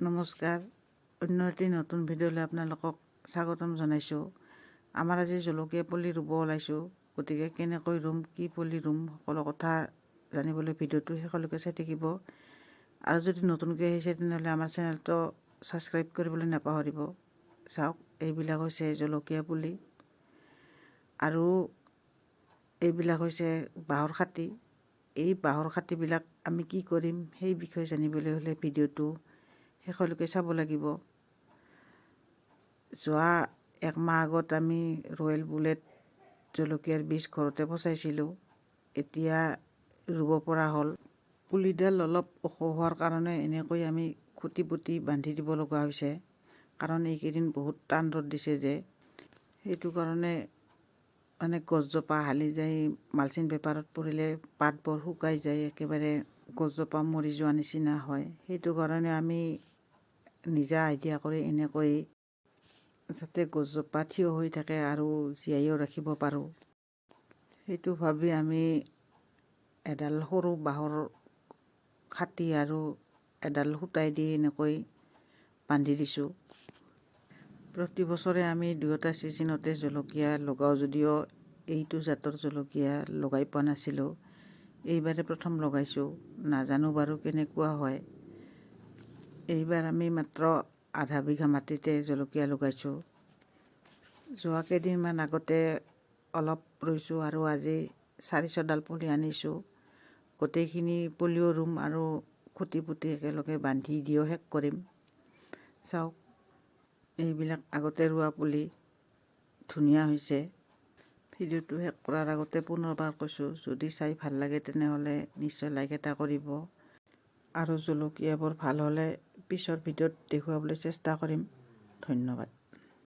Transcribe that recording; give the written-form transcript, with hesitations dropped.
নমস্কাৰ, অন্য এটি নতুন ভিডিঅ'লৈ আপোনালোকক স্বাগতম জনাইছোঁ। আমাৰ আজি জলকীয়া পুলি ৰুব ওলাইছোঁ। গতিকে কেনেকৈ ৰুম, কি পুলি ৰুম, সকলো কথা জানিবলৈ ভিডিঅ'টো শেষলৈকে চাই থাকিব। আৰু যদি নতুনকৈ আহিছে, তেনেহ'লে আমাৰ চেনেলটো ছাবস্ক্ৰাইব কৰিবলৈ নাপাহৰিব। চাওক, এইবিলাক হৈছে জলকীয়া পুলি আৰু এইবিলাক হৈছে বাঁহৰ খাটি। এই বাঁহৰ খাটিবিলাক আমি কি কৰিম, সেই বিষয়ে জানিবলৈ হ'লে ভিডিঅ'টো শেষলৈকে চাব লাগিব। যোৱা একমাহ আগত আমি ৰয়েল বুলেট জলকীয়াৰ বীজ ঘৰতে পচাইছিলোঁ। এতিয়া ৰুব পৰা হ'ল। পুলিডাল অলপ ওখ হোৱাৰ কাৰণে এনেকৈ আমি খুঁটি পুতি বান্ধি দিব লগা হৈছে, কাৰণ এইকেইদিন বহুত টান ৰ'দ দিছে যে, সেইটো কাৰণে মানে গছজোপা হালি যায়। মালচিং পেপাৰত পৰিলে পাতবোৰ শুকাই যায়, একেবাৰে গছজোপা মৰি যোৱা নিচিনা হয়। সেইটো কাৰণে আমি নিজা আইডিয়া কৰি এনেকৈ, যাতে গছজোপা থিয় হৈ থাকে আৰু জীয়াইও ৰাখিব পাৰোঁ, সেইটো ভাবি আমি এডাল সৰু বাঁহৰ খাটি আৰু এডাল সূতাই দি এনেকৈ বান্ধি দিছোঁ। প্ৰতি বছৰে আমি দুয়োটা ছিজনতে জলকীয়া লগাওঁ যদিও এইটো জাতৰ জলকীয়া লগাই পোৱা নাছিলোঁ। এইবাৰে প্ৰথম লগাইছোঁ। নাজানো বাৰু কেনেকুৱা হয়। এইবাৰ আমি মাত্ৰ আধা বিঘা মাটিতে জলকীয়া লগাইছোঁ। যোৱা কেইদিনমান আগতে অলপ ৰুইছোঁ আৰু আজি 400ডাল পুলি আনিছোঁ। গোটেইখিনি পুলিও ৰুম আৰু খুঁটি পুতি একেলগে বান্ধি দিও শেষ কৰিম। চাওক, এইবিলাক আগতে ৰোৱা পুলি, ধুনীয়া হৈছে। ভিডিঅ'টো শেষ কৰাৰ আগতে পুনৰবাৰ কৈছোঁ, যদি চাই ভাল লাগে তেনেহ'লে নিশ্চয় লাইক এটা কৰিব আৰু জলকীয়াবোৰ ভাল হ'লে পিছৰ ভিডিঅ'ত দেখুৱাবলৈ চেষ্টা কৰিম। ধন্যবাদ।